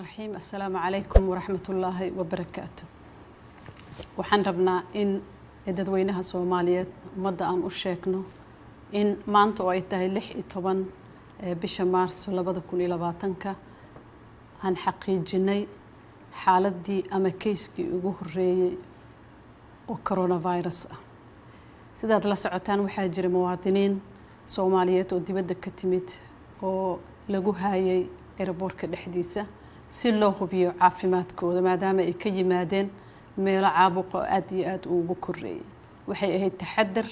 Raxiim. Assalaamu calaykum waraxmatullaahi wabarakaatu. Waxaan rabnaa in dadweynaha Soomaaliyeed, ummadda aan u sheegno in maanta oo ay tahay 16 bisha Maarso 2020-ka aan xaqiijinay xaaladdii ama case-kii ugu horreeyey oo coronavirus ah. Sidaad la socotaan, waxaa jira muwaadiniin Soomaaliyeed oo dibadda ka timid oo lagu haayay airport-ka dhexdiisa si loo hubiyo caafimaadkooda, maadaama ay ka yimaadeen meelo caabuqa oo aada iyo aada ugu koreeyay. Waxay ahayd taxadar,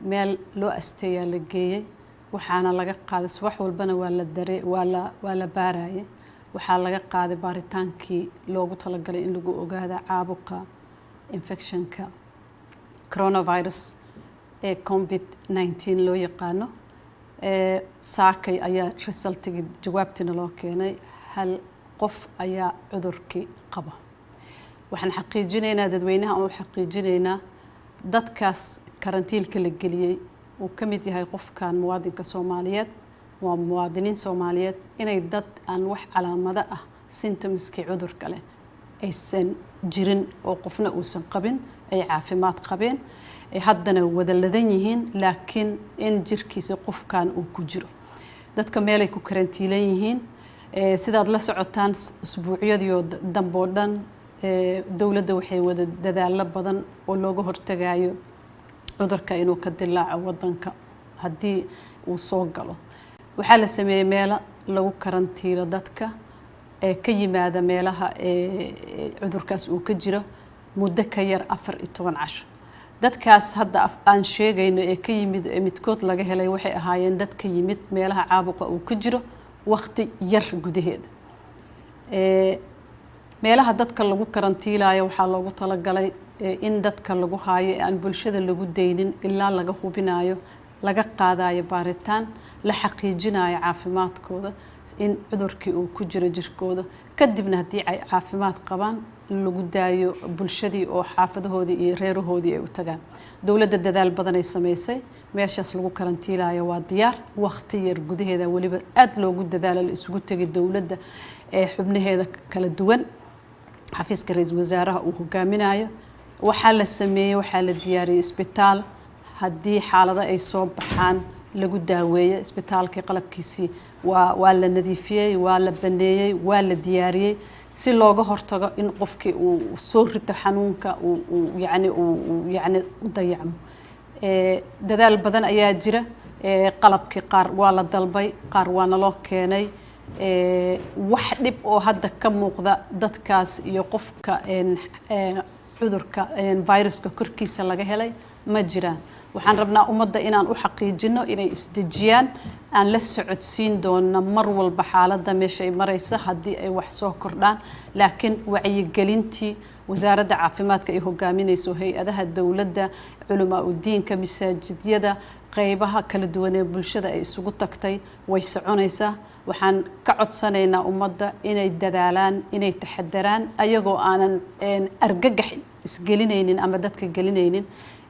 meel loo asteeyaa la geeyey, waxaana laga qaaday subax walbana waa la dare waa la baarayay. Waxaa laga qaaday baaritaankii loogu talagalay in lagu ogaado caabuqa infection-ka coronavirus ee COVID-19 loo yaqaano. Saakay ayaa result-igii, jawaabtiina loo keenay. Hal qof ayaa cudurkii qaba. Waxaan xaqiijinaynaa, dadweynaha aan u xaqiijinaynaa, dadkaas karantiilka la geliyey uu ka mid yahay qofkan muwaadinka Soomaaliyeed, waa muwaadiniin Soomaaliyeed, inay dad aan wax calaamado ah, symptoms-kii cudurka leh aysan jirin oo qofna uusan qabin, ay caafimaad qabeen, ay haddana wada ladan yihiin, laakiin in jirkiisa qofkan uu ku jiro. Dadka meelay ku karantiilan yihiin. Sidaad la socotaan, usbuucyadii oo dambe oo dhan dowladda waxay wada dadaalo badan oo looga hortagayo cudurka inuu ka dilaaco wadanka. Haddii uu soo galo, waxaa la sameeyey meelo lagu karantiilo dadka ee ka yimaada meelaha cudurkaas uu ka jiro muddo ka yar 14 casho. Dadkaas hadda aan sheegayno ee ka yimid, ee midkood laga helay, waxay ahaayeen dad ka yimid meelaha caabuqa uu ka jiro waqti yar gudaheeda. Meelaha dadka lagu karantiilayo waxaa loogu talagalay in dadka lagu haayo ee aan bulshada lagu daynin ilaa laga hubinayo, laga qaadayo baaritaan, la xaqiijinayo caafimaadkooda, in cudurkii uu ku jiro jirkooda. Kadibna haddii ay caafimaad qabaan, lagu daayo bulshadii oo xaafadahoodii iyo reerahoodii ay u tagaan. Dowladda dadaal badanay samaysay. Meeshaas lagu karantiilayo waa diyaar. Waqti yar gudaheeda weliba aada loogu dadaalo, la isugu tegay dowladda ee xubnaheeda kala duwan, xafiiska ra-iisul wasaaraha uu hogaaminayo. Waxaa la sameeyey, waxaa la diyaariyey isbitaal haddii xaalado ay soo baxaan lagu daaweeyo. Isbitaalkii qalabkiisii waa la nadiifiyey, waa la baneeyey, waa la diyaariyey si looga hortago in qofkii uu soo rito xanuunka uu yani uu yani u dayacmo. Dadaal badan ayaa jira. Qalabkii qaar waa la dalbay, qaar waa naloo keenay. Wax dhib oo hadda ka muuqda dadkaas iyo qofka cudurka viruska korkiisa laga helay ma jiraan. Waxaan rabnaa ummadda inaan u xaqiijino inay isdejiyaan. Aan la socodsiin doona mar walba xaaladda meesha ay maraysa haddii ay wax soo kordhaan, laakiin wacyigelintii wasaaradda caafimaadka ay hogaaminayso, hay-adaha dowladda, culamaa udiinka, masaajidyada, qeybaha kala duwan ee bulshada ay isugu tagtay way soconaysaa. Waxaan ka codsanaynaa ummadda inay dadaalaan, inay taxadaraan, ayagoo aanan argagax isgelinaynin ama dadka gelinaynin,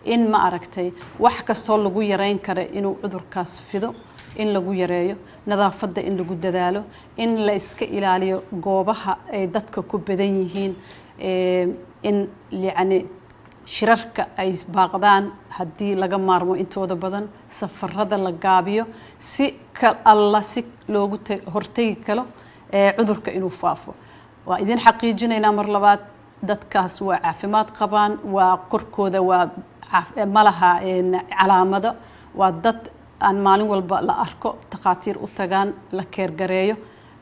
in ma aragtay wax kastoo lagu yareyn kara inuu cudurkaas fido in lagu yareeyo, nadaafadda in lagu dadaalo, in la iska ilaaliyo goobaha ay dadka ku badan yihiin, in yacni shirarka ay baaqdaan haddii laga maarmo intooda badan, safarada la gaabiyo, si ka alla si loogu hortegi karo cudurka inuu faafo. Waa idin xaqiijinaynaa mar labaad, dadkaas waa caafimaad qabaan, waa korkooda waa ma laha calaamado. Waa dad aan maalin walba la arko, takhaatiir u tagaan, la keergareeyo.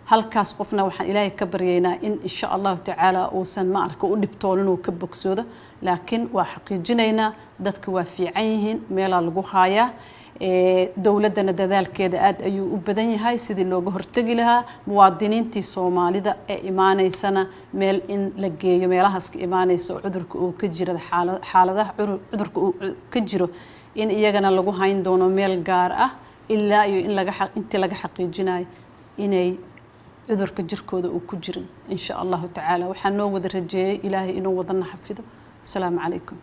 Halkaas qofna waxaan Ilaahay ka baryaynaa in insha Allahu tacaala uusan ma arka u dhibtoonin, uu ka bogsoodo. Laakiin waa xaqiijinaynaa, dadka waa fiican yihiin, meelaa lagu haayaa. Dowladdana dadaalkeeda aada ayuu u badan yahay sidii looga hortegi lahaa. Muwaadiniintii Soomaalida ee imaaneysana meel in la geeyo, meelahaas ka imaaneysa oo cudurka uu ka jiro, xaaladaha cudurka uu ka jiro, in iyagana lagu hayn doono meel gaar ah ilaa iyo in laga intii laga xaqiijinayo inay cudurka jirkooda uu ku jirin, insha Allahu tacaala. Waxaa noo wada rajeeyey Ilaahay inuu wadana xafido. Asalaamu calaykum.